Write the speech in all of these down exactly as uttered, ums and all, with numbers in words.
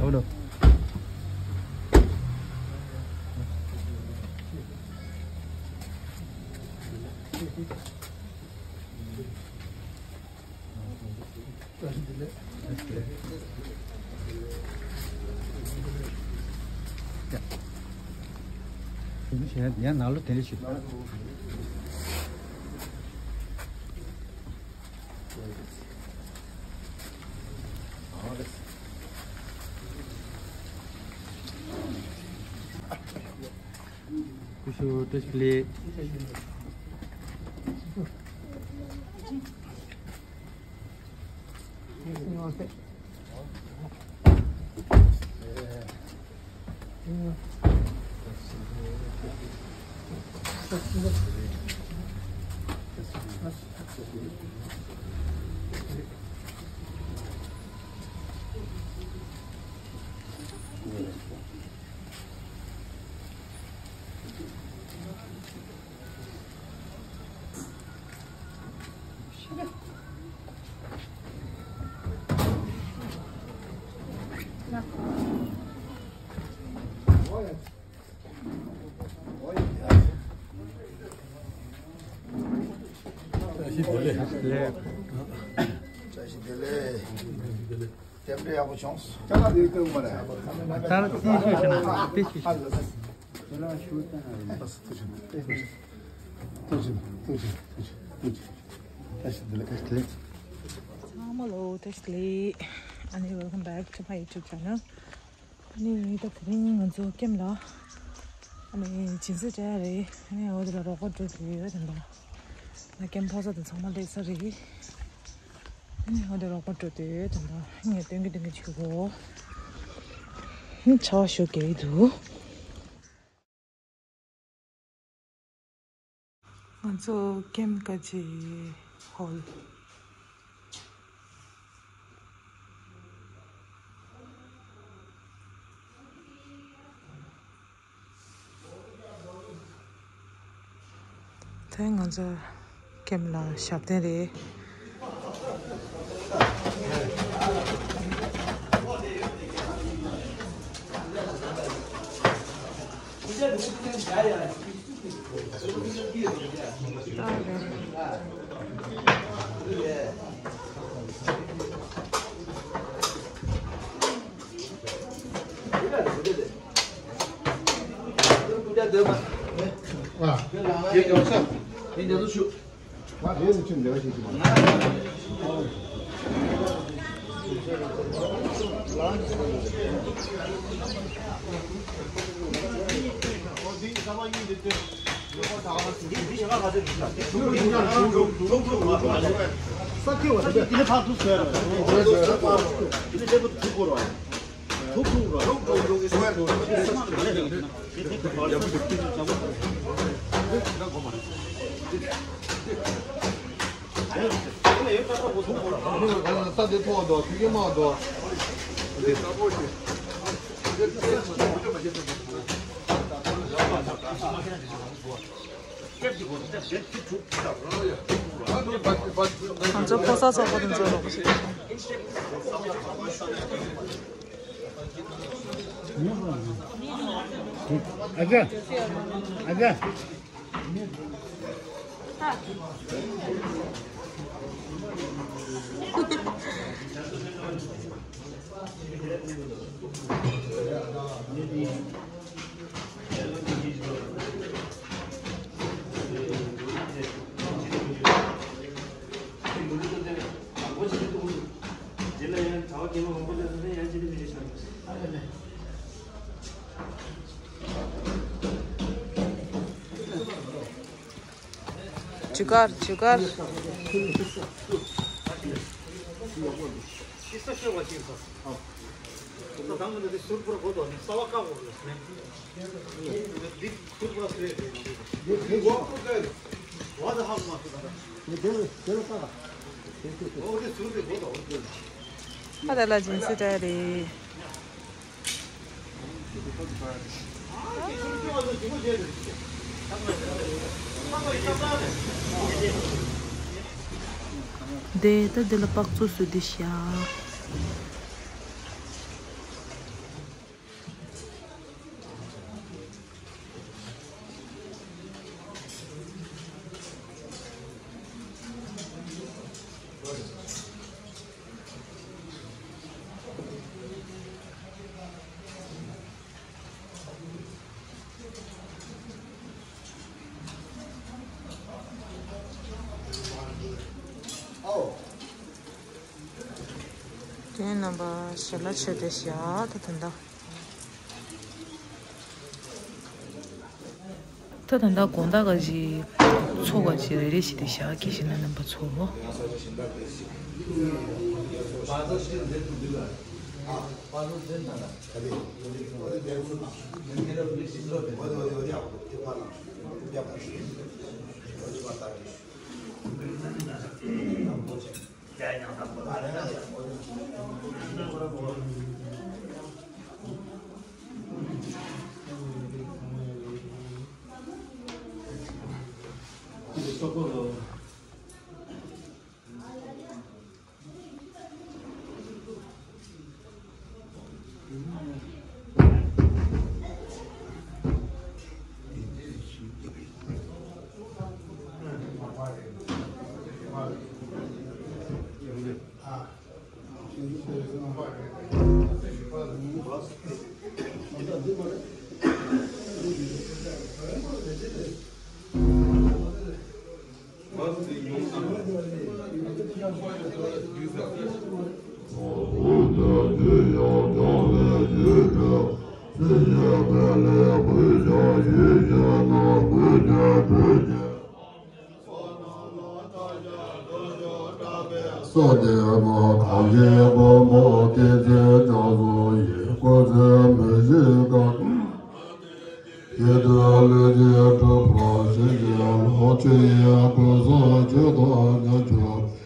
ཨོ་ནོ། ཡང་ནང་ལོ་དེ་འདྲ་ཞིག་ཀུ་ཤུ་བཀྲ་ཤིས་བདེ་ལེགས། བཀྲ་ཤིས་བདེ་ལེགས། བཀྲ་ཤིས་བདེ་ལེགས། རྟེན་འབྲེལ་ཡག་པོ་བྱུང་སོང་། ཅ་ལག་འདི་སྟོན་པ་རེད། ད་རྩིས་ཞུ་ཞུ་ན་དཔེ་ཞུ་ཞུ། ཐུགས་རྗེ་ཆེ། ཐུགས་རྗེ་ཆེ། ཐུགས་རྗེ་ཆེ། ཐུགས་རྗེ་ཆེ། བཀྲ་ཤིས་བདེ་ལེགས། བཀྲ་ཤིས་བདེ་ལེགས། ཚང་མ་ལོ་བཀྲ་ཤིས་བདེ་ལེགས། ཨ་ནི། Welcome back to my YouTube channel. ཨ་ནི་ད་དེ་རིང་ང་ཚོ་ཀེམ་ལ་ཨ་ནི་སྦྱིན་སྲེག་སྤྲད་ཡ་རེད། ཨ་ནི་འོ་དེ་ལ་རོགས་པ་འགྲོ་དུས་ད་ད་ང་ཀེམ་ཕོགས་ས་དེ་ཚང་མ་སླེབས་ས་རེད། ཨ་ནི་འོ་དེ་རོགས་པ་འགྲོ་དུས་ད་ད་ངས་སྟོན་གི་སྟོན་གི་བྱེད་གོ། ཨ་ནི་ཆར་པ་ཞོ་རྒྱག་གི་འདུག་ང་ཚོ་ཀེམ་ཀ་ཅི་ཧོལ། དེ་ང་ཚོ་ཀེམ་ལ་ཞབས་བརྟན་རེད། ས་དེ་ཐོག་འདུག་ཐིག་གེ་མང་འདུག་ང་ཚོ་ཕོ་གསར་ཚོགས་པ་དེ་ཚོ་ལོག་ཟེར། ཨ་ཅག་ཨ་ཅག་ཇུ་གར། ཇུ་གར། ཨ་ད་ལ་ཇིན་སི་ཏྲ་རེད། དེ་ད་དེ་ལ་པགས་བཙོ་སུ་དེ་ཤ། ཁྱེད་རྣམ་པ་ཞལ་ལག་མཆོད་དེ་བཞག་ད་དོན་དག་ད་ད་ལྟ་དགོང་དག་ག་ཅིག་ཚོགས་པ་ཅིག་རེ་རེ་བཞིན་དེ་བཞག་དགེ་བཤེས་ལགས་རྣམ་པ་ཚོ། སོགས་ཏེ་མ་གང་གིས་བུ་མོ་བསྟན་འཛིན་སྐྱབས་སུ་ཡི་སྐུ་ཚེ་མི་ཤིགས་གང་། ཡིད་དུ་ལུས་ཀྱི་གྲུབ་པ་ཞིག་གི་ལོ་ཆུ་ཡི་ཀུན་བཟང་ཆོས་དང་ཉམ་ཆུང་།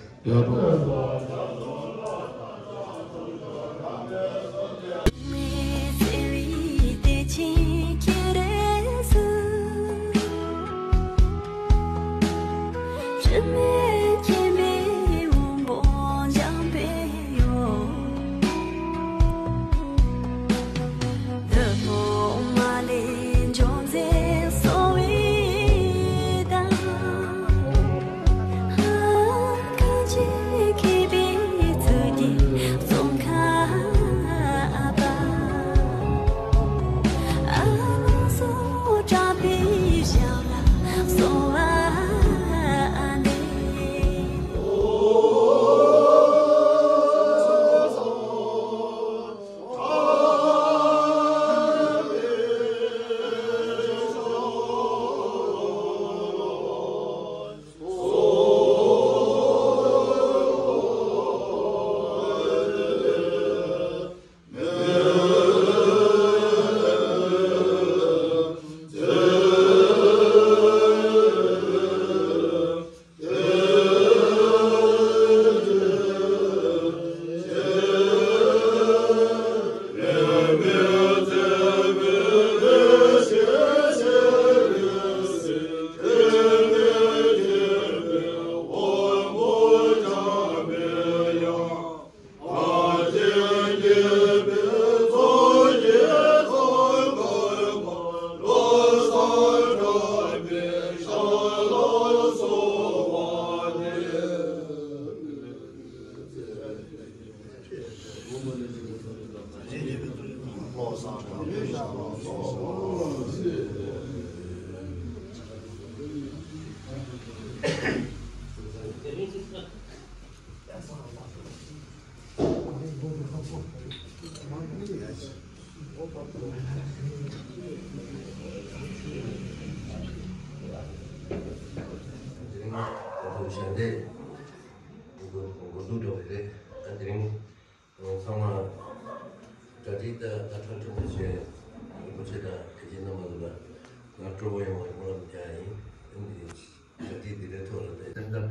དེ་རིང་ང་ཚོ་ཞལ་འདེབས་འགོ་འཛུགས་འགྲོ་གི་རེད། ཨ་དེ་རིང་ཚང་མ་གྲ་སྒྲིག་དང་ད་ཁྲ་ཁྲ་མ་བྱས་རིན་པོ་ཆེ་དང་དགེ་བཤེས་རྣམ་པ་ཚོ་ལ་ང་སྤྲོ་པོ་ཡོང་བའི་སྨོན་ལམ་རྒྱག་ཡིན། ཨ་ནི་གྲ་སྒྲིག་འདི་འདྲའི་ཐོག་ལ་བསྡད་སེམས་འཚབ་དང་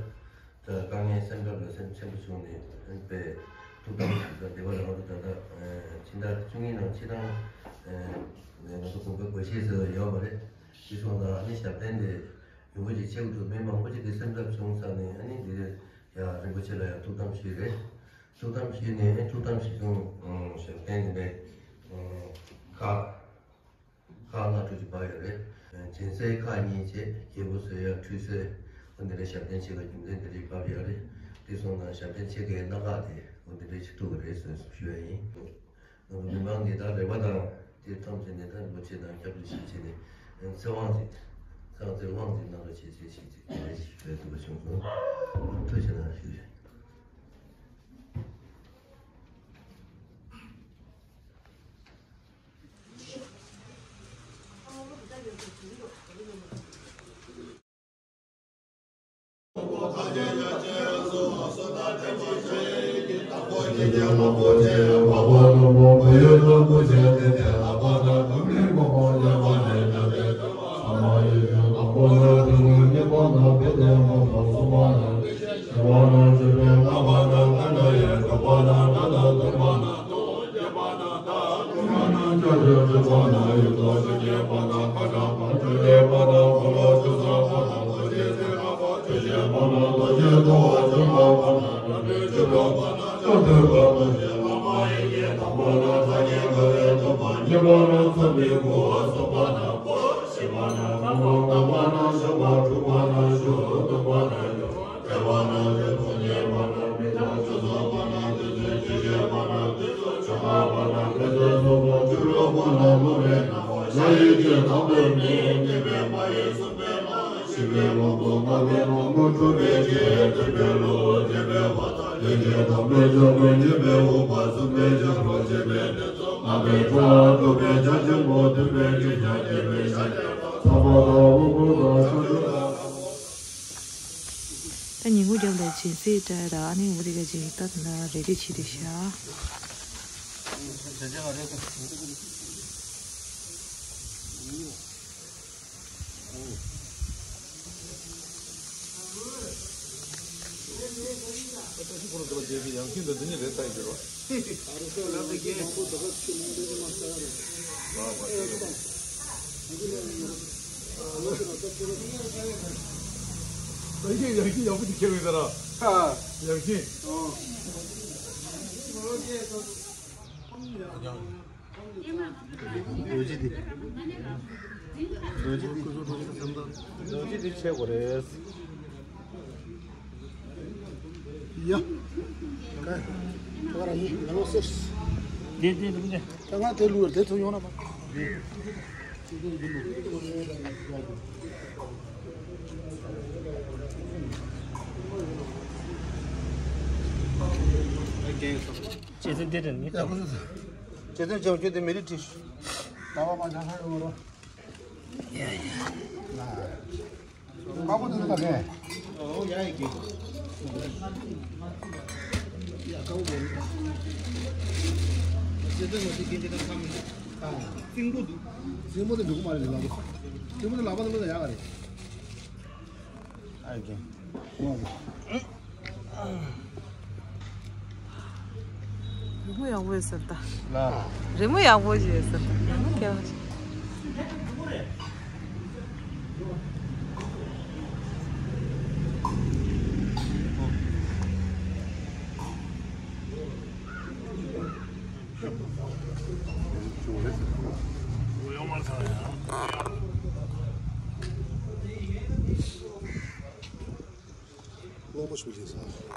དཀའ་ངལ་སེམས་ཁྲལ་ལ་སེམས་ཆེན་པོ་བྱུང་ནས་ཨ་ནི་དཔེ་ཐུགས་དམ་བཞེས་དང་སྡེ་བ་ལ་ང་ཚོ་ད་ལྟ་ཕྱི་ཟླ་བཅུ་གཉིས་ནང་ཕྱི་ཟླ་ང་ཚོ་དགོན་པའི་དགོན་ཤེས་ཟེར་བ་ཡོད་པ་རེད། དེ་སོང་ཙང་ཨ་ནི་ཞབས་བརྟན་དེ་རིན་པོ་ཆེ་ཆེ་བོ་འདུག་མི་མང་པོ་ཅིག་གིས་སེམས་འཚབ་བྱུང་ས་ནས་ཨ་ནི་འདི་ཡ་རིན་པོ་ཆེ་ལ་ཡང་ཐུགས་དམ་བཞེས་རེད། ཐུགས་དམ་བཞེས་ནས་ཐུགས་དམ་བཞེས་དུས་ཞབས་བརྟན་འདི་འདྲའི་ཁག་ཁག་ལྔ་དྲུག་ཅིག་འབབ་ཡོད་རེད། སྦྱིན་སྲེག་ཁག་གཉིས་བྱས་རྒྱལ་པོ་བཟོས་ཡ་ཁྲུས་གསོལ་ཨ་འདི་འདྲའི་ཞབས་བརྟན་ཆེ་བ་རྒྱུ་མཚན་འདི་འདྲའི་འབབ་ཡོད་རེད། དེ་སོང་ཙང་ཞབས་བརྟན་ཆེ་གེ་སྣ་ཁག་དེ་ཨ་འདི་འདྲའི་ཆེ་ཐུག་གི་རེད་ཟེར་ཞུ་ཡ་ཡིན། ང་ཚོ་མི་མང་གིས་ད་རེ་བ་དང་དེ་ཐམས་ཅད་ནས་ད་རིན་པོ་ཆེ་དང་སྐྱབས་རྗེ་ཞིག་བྱས་ནས་ཚེ་དབང་ཞིག་ཚེ་དབང་ཞིག་གནང་རོགས་བྱེད་ཅེས་ཞིག་ཅིག་དེ་འདྲ་ཞིག་ཞུ་ཡ་ཐུགས་པ་བྱུང་སོང་། ཐུགས་རྗེ་གནང་ཞུ་ཡ། ད་ཉིན་གུང་རྒྱབ་ལ་སྦྱིན་སྲེག་སྤྲད་ད། ཨ་ནི་འུ་དེ་ག་ཅིག་ད་ད་ལྟ་རེ་ཌི་བྱེད་དེ་ཤག་ཡག་ཤིང་ཡག་པོ་ཅིག་ཁྱེར་ཡོད་ད་ར། ཡག་ཤིང་། རྡོ་རྗེ་འདི། རྡོ་རྗེ་འདི་ཆེ་གོ་རེད། ཡ། ཀ། ད་ག་རང་ཡིན་ལ་ལོ་སོ། འདི་འདི་འདི་འདི། ད་ང་དེ་ལུགས་དེ་ཚོ་ཡོང་ན་མ། འདི། ཅེ་ཚན་དེ་རེད་མི། ཅེ་ཚན་ཅེ་ཚན་དེ་མི་རིགས་ཁྲིད། ད་བ་མ་ཆ་ས་ཡོང་རོགས། ཡ་ཡ། དཀར་པོ་དེ་ཚོ་ད་གས། ཨོ་ཡ་ཡ་གི། ཡ་དཀར་པོ་དེ། ཇེ་དེ་མོ་དེ་གན་ཇེ་དེ་ཁ་མི་འདུག་ཨ། རྩིང་པོ་འདུག་རྩིང་པོ་དེ་འདུག་མ་རེད་ལག་པ། རྩིང་པོ་དེ་ལག་པ་དེ་ལ་ཡག་ག་རེད། ཨ་ཡ་གི། རི་མོ་ཡག་པོ་ཡོད་ཟེར་ད། ལ། རི་མོ་ཡག་པོ་ཞིག་ཡོད་ཟེར་ད། རི་མོ་སྐྱེ་བ་ཞིག་ཀློག་པ་ཞུ་ཞེས་ཟེར།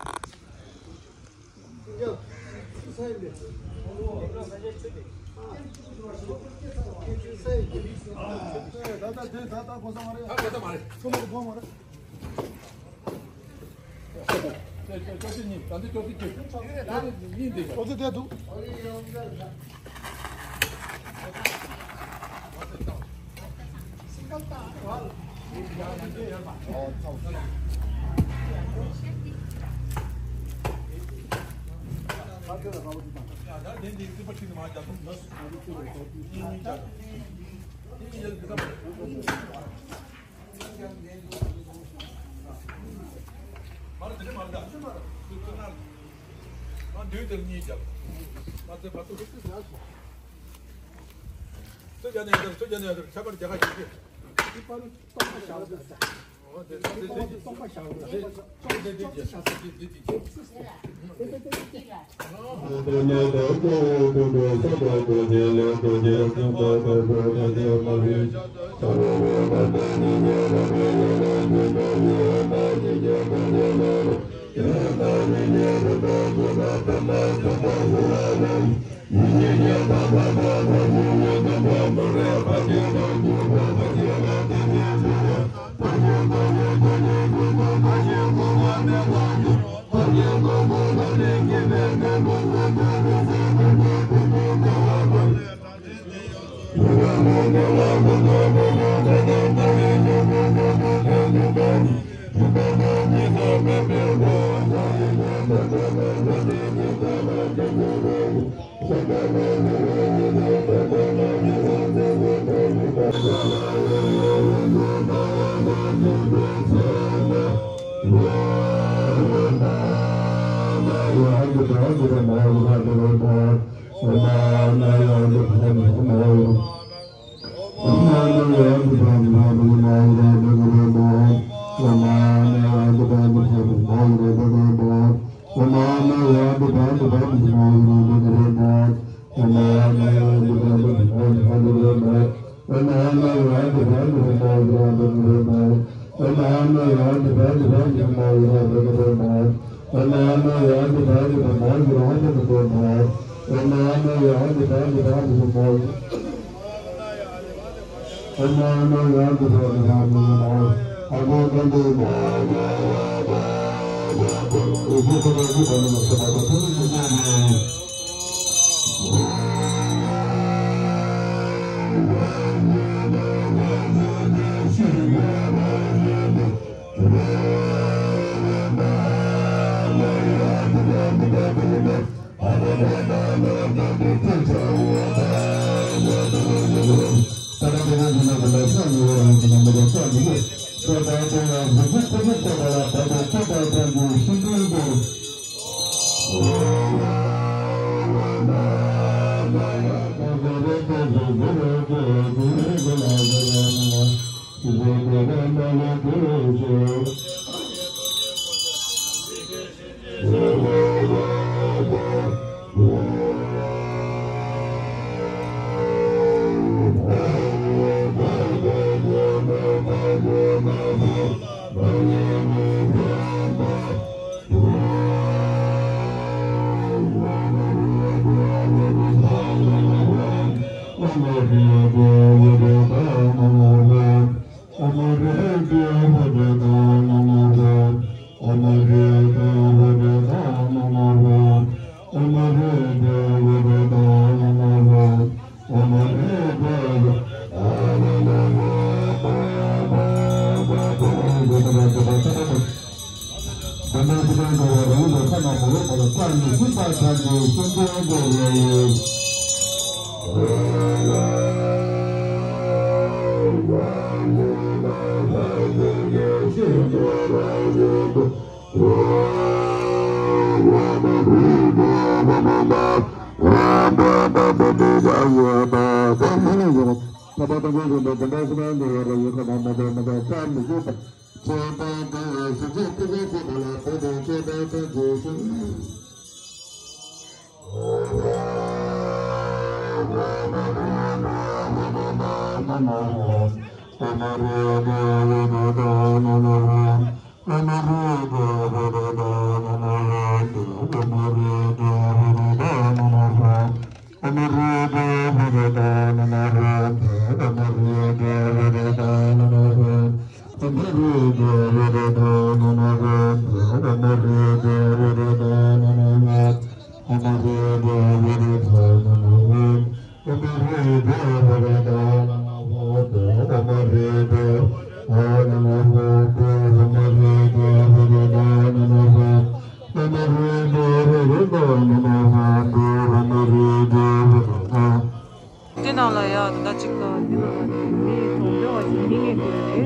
དེ་ནང་ལ་ཡ་ད་ཅིག་དེ་ནང་ལ་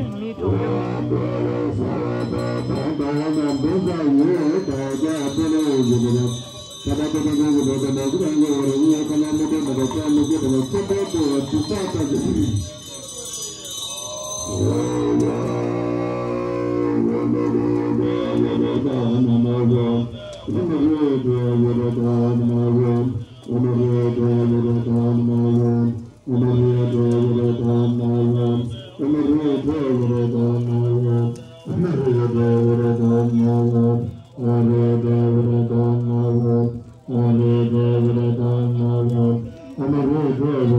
མི་གྲོང་ཚོ་བ་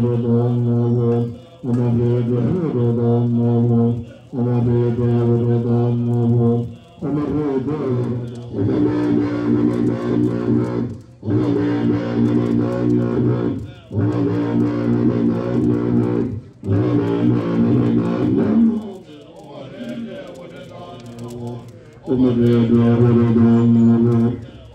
ཞིག་མི་ངན་དེ་རེད། མི་གྲོང་ཚོ་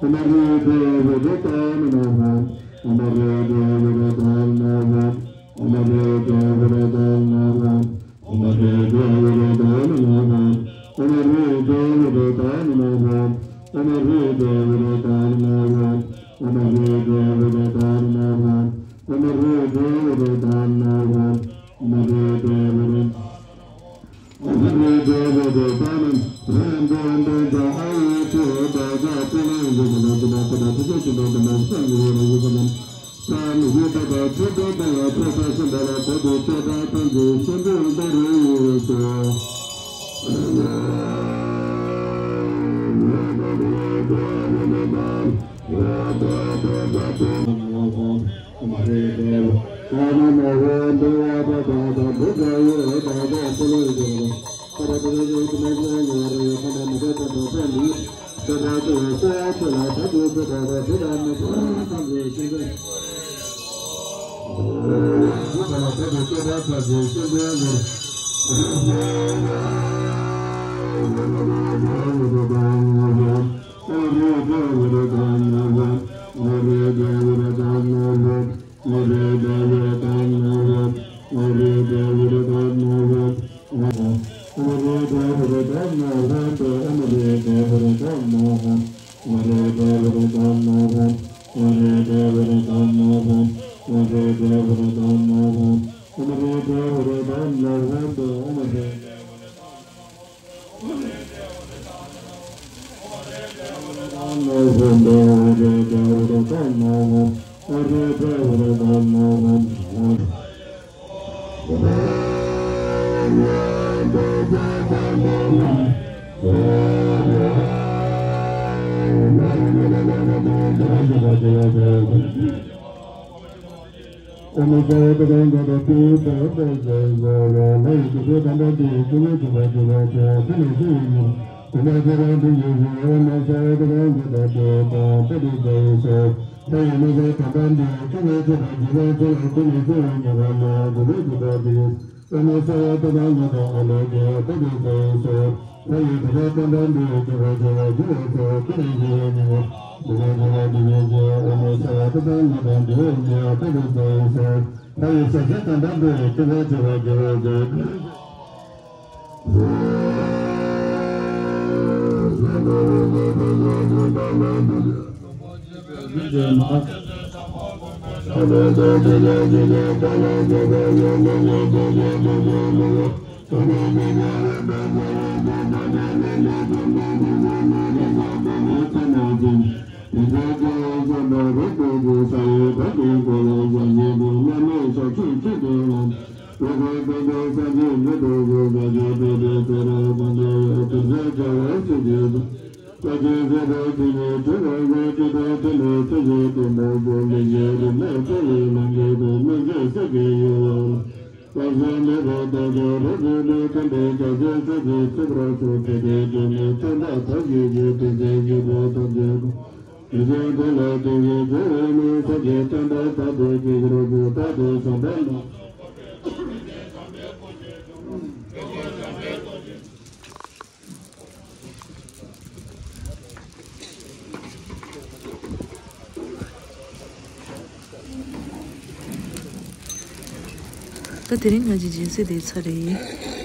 ད་དེ་རིང་ང་ཚོའི་སྦྱིན་སྲེག་དེ་ཚར་རེད།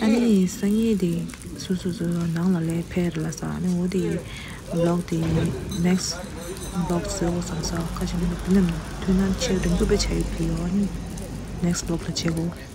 ཨ་ནི་སང་ཉིན་དེ་སོ་སོ་སོ་ནང་ལ་ལས་ཕེབས་རེད་ལ་ས། ཨ་ནི་འོ་དེ་བི་ལོག་དེ་ནེགསི་བི་ལོག་ཟེར་འོ་བསམ་ས། ཁ་ཤས་མི་འདུག་དེ་ནས་དུས་ན་ཆེ་རིང་པོ་དཔེ་བྱ་ཡོད་པའི་ཨ་ནི་ནེགསི་བི་ལོག་ལ་བྱེད་དགོས།